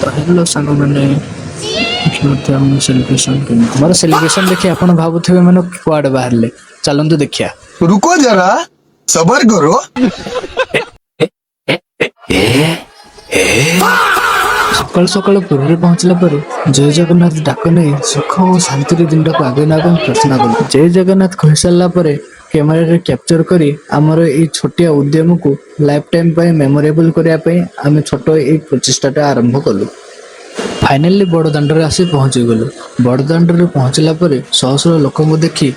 ତ ହ୍ୟାଲୋ ସାଙ୍ଗମାନେ, ମଧ୍ୟ ଆମ ସେଲିବ୍ରେସନ୍ କେମିତି, ଆମର ସେଲିବ୍ରେସନ୍ ଦେଖି ଆପଣ ଭାବୁଥିବେ ମାନେ କୁଆଡ଼େ ବାହାରିଲେ। ଚାଲନ୍ତୁ ଦେଖିବା। रुको जरा, सबर करो। ସକାଳୁ ସକାଳୁ ପୁରୀରେ ପହଞ୍ଚିଲା ପରେ ଜୟ ଜଗନ୍ନାଥ ଡାକ ନେଇ ସୁଖ ଓ ଶାନ୍ତିରେ ଦିନଟାକୁ ଆଗେଇ ନେବା ପାଇଁ ପ୍ରାର୍ଥନା କଲୁ। ଜୟ ଜଗନ୍ନାଥ କହିସାରିଲା ପରେ କ୍ୟାମେରାରେ କ୍ୟାପଚର କରି ଆମର ଏଇ ଛୋଟିଆ ଉଦ୍ୟମକୁ ଲାଇଫ ଟାଇମ୍ ପାଇଁ ମେମୋରେବଲ କରିବା ପାଇଁ ଆମେ ଛୋଟ ଏଇ ପ୍ରଚେଷ୍ଟାଟା ଆରମ୍ଭ କଲୁ। ଫାଇନାଲି ବଡ଼ ଦାଣ୍ଡରେ ଆସି ପହଞ୍ଚିଗଲୁ। ବଡ଼ ଦାଣ୍ଡରେ ପହଞ୍ଚିଲା ପରେ ଶହ ଶହ ଲୋକଙ୍କୁ ଦେଖି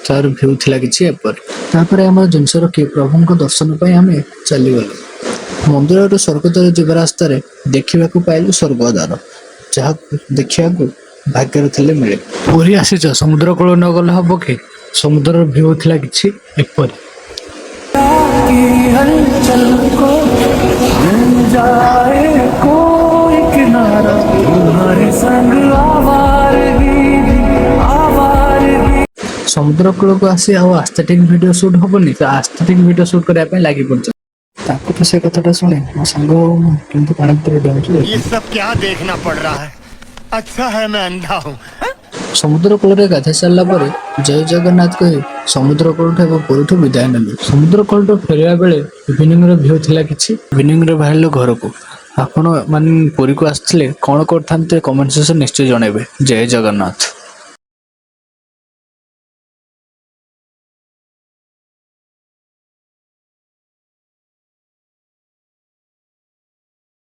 ତାର ଭ୍ୟୁ ଥିଲା କିଛି ଏପରି। ତାପରେ ଆମର ଜିନିଷ ରଖି ପ୍ରଭୁଙ୍କ ଦର୍ଶନ ପାଇଁ ଆମେ ଚାଲିଗଲୁ। ମନ୍ଦିରରୁ ସ୍ୱର୍ଗଦ୍ୱାର ଯିବା ରାସ୍ତାରେ ଦେଖିବାକୁ ପାଇଲୁ ସ୍ୱର୍ଗଦ୍ୱାର, ଯାହାକୁ ଦେଖିବାକୁ ଭାଗ୍ୟରେ ଥିଲେ ମିଳେ। ପୁରୀ ଆସିଛ, ସମୁଦ୍ର କୂଳ ନ ଗଲେ ହବ କି? ସମୁଦ୍ରର ଭ୍ୟୁ ଥିଲା କିଛି ଏପରି। हलचल को मिल जाए कोई किनारा, तुम्हारे संग आवारगी भी आवारगी। ସମୁଦ୍ର କୂଳକୁ ଆସି ଆଉ ଆସ୍ଥେଟିକ୍ ଭିଡିଓ ସୁଟ୍ ହବନି ତ ଆସ୍ଥେଟିକ୍ ଭିଡିଓ ସୁଟ୍ କରିବା ପାଇଁ ଲାଗି ପଡୁଛ। ତାଙ୍କୁ ତ ସେ କଥାଟା ଶୁଣି ମୋ ସାଙ୍ଗ ଆଉ ମୁଁ କେମିତି ପାଣି ଭିତରେ ଡେଉଁଛୁ। ये सब क्या देखना पड़ रहा है? अच्छा है मैं अंधा हूँ। ସମୁଦ୍ର କୂଳରେ ଗାଧେଇ ସାରିଲା ପରେ ଜୟ ଜଗନ୍ନାଥ କହି ସମୁଦ୍ର କୂଳଠୁ ଏବଂ ପୁରୀଠୁ ବିଦାୟ ନେଲୁ। ସମୁଦ୍ର କୂଳଠୁ ଫେରିବା ବେଳେ ଇଭିନିଂର ଭ୍ୟୁ ଥିଲା କିଛି। ଇଭିନିଂରେ ବାହାରିଲୁ ଘରକୁ। ଆପଣ ମାନେ ପୁରୀକୁ ଆସିଥିଲେ କଣ କରିଥାନ୍ତେ, କମେଣ୍ଟ ସେକ୍ସନ ନିଶ୍ଚୟ ଜଣାଇବେ। ଜୟ ଜଗନ୍ନାଥ।